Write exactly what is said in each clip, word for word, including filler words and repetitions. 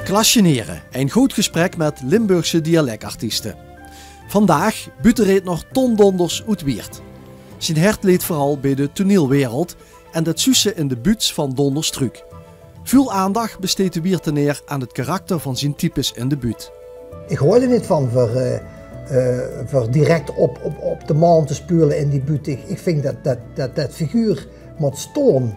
Klasjenere, ein good gesprek mit Limburgse dialekartieste. Vandaag buuttereedner Ton Donders oet Wieërt. Zien hert leet veural bie de toneelwereld en det zuusse in de buuts van Donders trök. Väöl aandach besteedt de Wieërteneer aan 't karakter van zien types in de buut. Ich haoj d'r neet van veur, eh, eh, veur direk op, op, op de man te speule in die buut. Ich, ich vinj det, det, det, det figuur mót staon.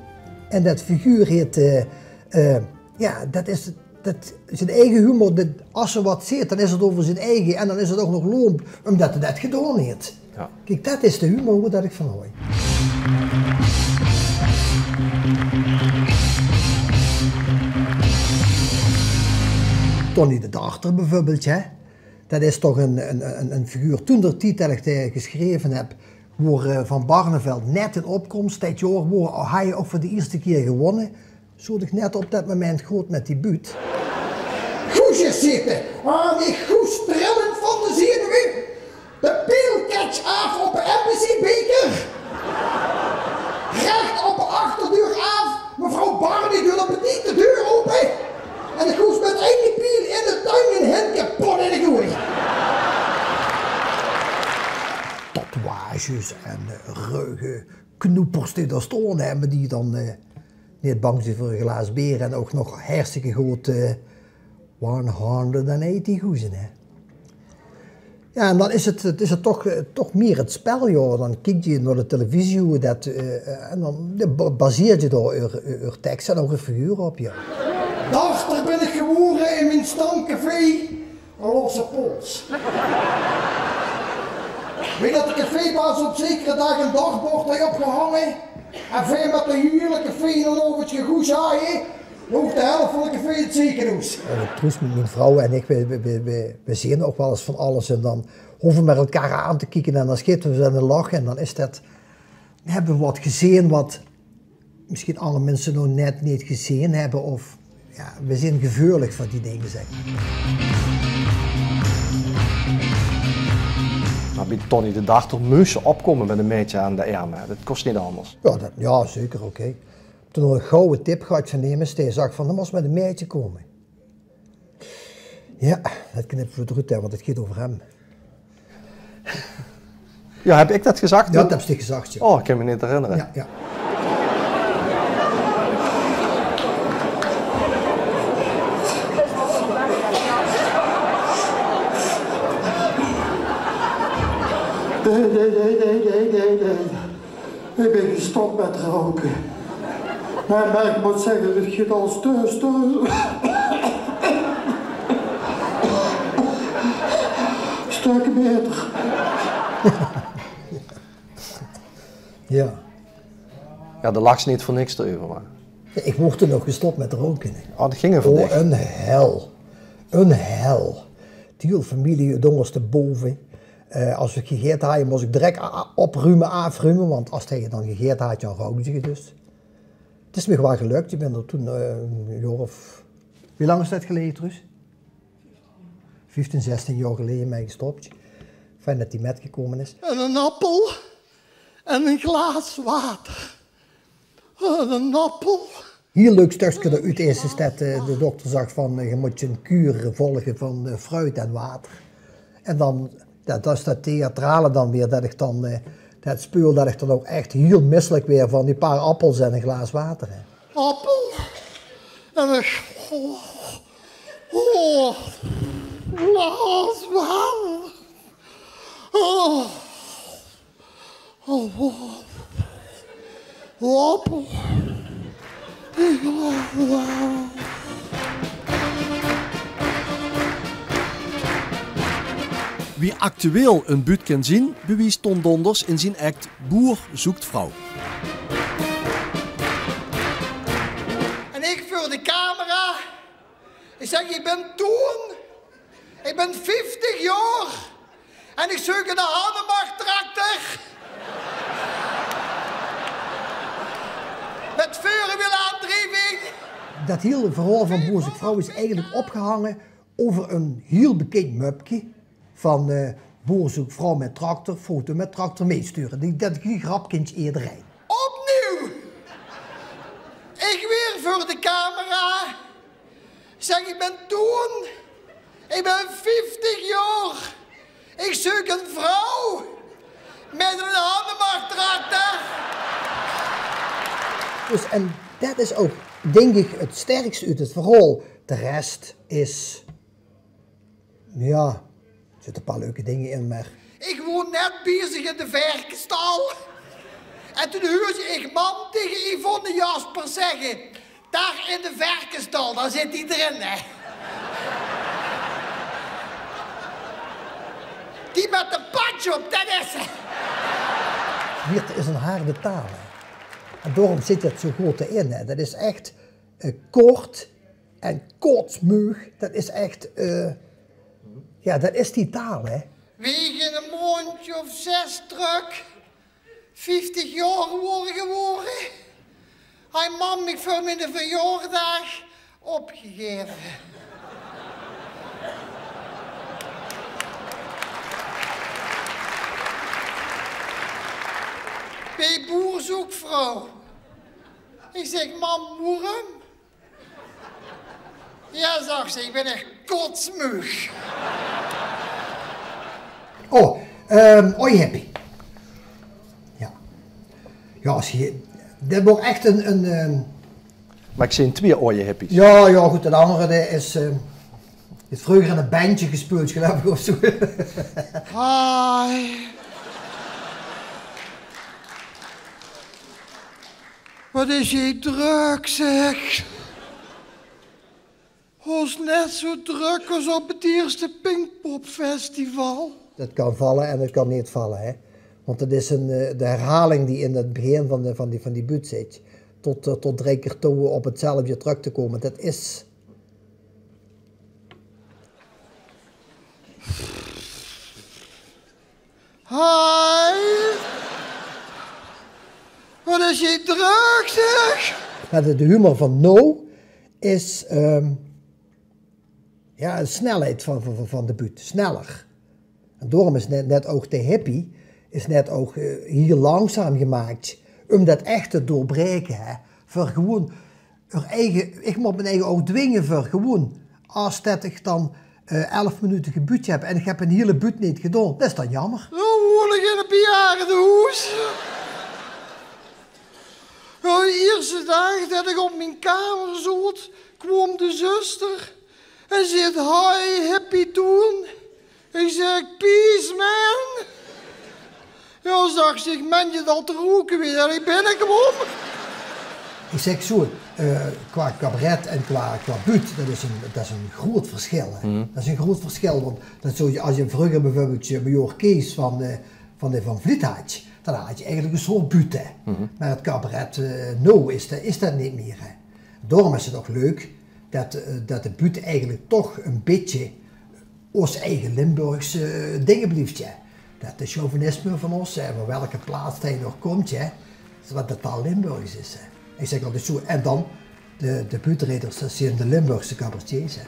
En det figuur heet, eh, eh, jao, det is, det, zien eige humor, det, es 'r get zaet, dan is 't euver zien eige en dan is 't ouch nog lomp, ómdet 'r det gedaon heet. Jao. Kiek, det is de humor woa det ich van haoj. Tonny de Darter bieveurbeeld, hè? Det is toch ein, ein, ein, ein figuur. Toen d'r tied det ich dae gesjreve höb, woar, eh, Van Barneveld net in opkoms. Det jaor woar, haw hae ouch veur de ierste kier gewónne. Zoot ich net op det moment good mit die buut. Goesjes zitte, aan ich goes trillend van de zenuwe. De piel kets aaf op de Embassy-beker. Rech op de achterdeur aaf. Mevrouw Barney doot op 't neet de deur ope. En de goes mit eine piel in de tang en hin kepot in de gooj. Tatoeages en, eh, ruige knoepers die dao staon, hè, mer die dan, eh, neet bang zeen veur ein glaas beer en ouch nog hartstikke good, eh, one hundred and eighty goeze, hè. Jao, en dan is 't, 't is 't toch, eh, toch mieër 't spel, jao. Dan kieks se nao de televisie, wie det, eh, en dan, jao, ba-, baseers se dao eur, eur, eur teks en ouch eur figuur op, jao. Darter bön ich gewoeëre in mien stamcafé. Ein losse pols. Weit det de cafébaas op zekere daag ein dagbord haet opgehange: en veer mit de hiele café in ein aovendje gegoes haaje, loup de helf van de café in 't zeekenhoes. Eh, Truus, mien, mien vrouw en ich, we, we, we, we, we zeen ouch waal ins van alles. En dan hove we mer elkaar aan te kieke en dan sjitte we in de lach. En dan is det, höbbe we get gezeen wat mesjien anger minse nog net neet gezeen höbbe of, jao, we zeen geveulig veur die dinger, zègk mer. Mer bie Tonny de Darter mós se opkómme mit ein maedje aan de erm, hè. Det kós neet angers. Jao, det, jao, zeker, oké. Toen haw ich gauw eine tip gehad van emes, dae zag van: "Dan mós se mit ein maedje kómme." Jao, det knippe we d'r oet, hè, want 't geit euver häöm. Jao, höb ich det gezag? Jao, det höbs dich gezag, jao. Oh, ich kin mich neet herinnere. Jao, jao. Nae, nae, nae. Ich bön gestop mit rouke. Mer, mer ich mót zègke, 't geit al stök, stök, stök baeter. Jao. Jao, de lachs neet veur niks d'reuver, mer. Ich waor toen ouch gestop mit rouke, hè. Oh, det ging veur dich. Oh, ein hel. Ein hel. De hiel femilie, 't óngerste bove. Eh, es we gegaete haaje, mós ich direk a-, a-, oprume, aafrume, want es se dan gegaete hads, dan roukde se dus. 't Is mich waal gelök, ich bön d'r toen, eh, ein jaor of, wie lang is det geleje, Truus? Vieftien, zestien jaor geleje mit gestop. Fijn det die mitgekómme is. En ein appel en ein glaas water. En ein appel. Hiel leuk stökske d'roet is, is det, eh, de dokter zag van, eh, ge mót ein kuur volge van, eh, fruit en water. En dan, det, det is det theatrale dan weer, det ich dan, eh, det speul, det ich dan ouch ech hiel misselik waer van die paar appels en ein glaas water, hè. Appel en ein, oh, oh, glaas water. Oh. Oh, oh. Wappel. Wie actueel ein buut kin zeen, bewies Ton Donders in zien act Boer zoekt vrouw. En ich veur de camera. Ich zègk, ich bön Toon. Ich bön vieftig jaor en ich zeuk eine Hanemag-tractor. Mit veurwielaandrieving. Det hiel verhaol van Boer zoekt vrouw is eigelik opgehange euver ein hiel bekind mupke van, eh, Boer zoekt vrouw mit tractor, foto mit tractor, mitstuure. Die, det, die grap kint ederein. Opnuuj. Ich weer veur de camera. Zeg, ik ben Toen. Ik ben vieftig jaor. Ik zeuk een vrouw met een Hanemartractor. Dus, en det is ouch, dink ich, 't sterkste oet 't verhaol. De rest is, jao, d'r zitte e paar leuke dinger in, mer... Ik woor net bezig in de verkenstal. En toen heurde ik mam tegen Yvonne Jaspers zeggen: "Daar in de verkenstal, daar zit die erin, hè." Die met de patch op, det is ze. Wieërt is 'n harde taal, hè. En daorum zit 't zo good d'rin, hè. Det is echt, eh, kort en kotsmeug. Det is echt, eh, jao, det is die taal, hè. Wege e maondje of zes trök, vieftig jaor woor gewore, haaj mam mich veur miene verjaordaag opgegaeve. Bie boer zoek vrouw. Ik zeg: "Mam, woerum?" "Jao," zag ze, "ik ben echt kotsmeug." Oh, ehm, Ooi Hippie. Jao. Jao, as ge, det woor echt 'n, 'n, ehm... Mer ik zeen twieë Ooi Hippies. Jao, jao, good, det angere, det is, ehm, haet vreuger in e bandje gespeuld, geluif ik, of zo. Hi. Wat is hie drök, zeg. Hoos net zo drök as op 't ierste Pinkpopfestival. Det kan valle en det kan neet valle, hè. Want 't is 'n, eh, de herhaling die in 't begin van de, van die, van die buut zit. Tot, eh, tot drie kier toe op 'tzelfde trök te kómme. Det is... Hi. Wat is hie drök, zeg. Mer de, de humor van noe is, ehm, jao, de snelheid van, van, van, van de buut. Sneller. En daorum is net, net ouch de hippie, is net ouch, eh, hiel langzaam gemaak. Um det echt te doorbreke, hè. Veur gewoen eur eige, ik mót mien eige ouch dwinge veur gewoen, as det ik dan, eh, elf minute gebuut heb en ik heb 'n hiele buut neet gedaon, det is dan jammer. Zo woon ik in e bejaardehoes. Jao, de ierste daag det ik op mien kamer zoot, kwoom de zuster en zeet: "Hi, hippie Toen." Ik zeg: "Peace, man." "Jao," zag ze, "ik meen 't al te roke wie det ik binnekwom." Ik zeg zo, eh, qua cabaret en qua, qua buut, det is 'n, det is 'n groot verschil, hè. Det is 'n groot verschil, want det zoe, as ge vreuger beveurbeeld de Majoor Kees van, eh, van de Van Vliet haaj, dan haaj ge eigelik 'n soort buut, hè. Mer 't cabaret, eh, noe is det, is det neet mier, hè. Daorum is 't ouch leuk det, eh, det de buut eigelik toch e bietje ós eige Limburgse, eh, dinger blief, jao. Det de chauvinisme van ós, hè, van welke plaats det ge nog kómp, jao, det 't totaal Limburgs is, hè. Ik zeg altied zo, en dan de, de buuttereders, det zeen de Limburgse cabaretiers, hè.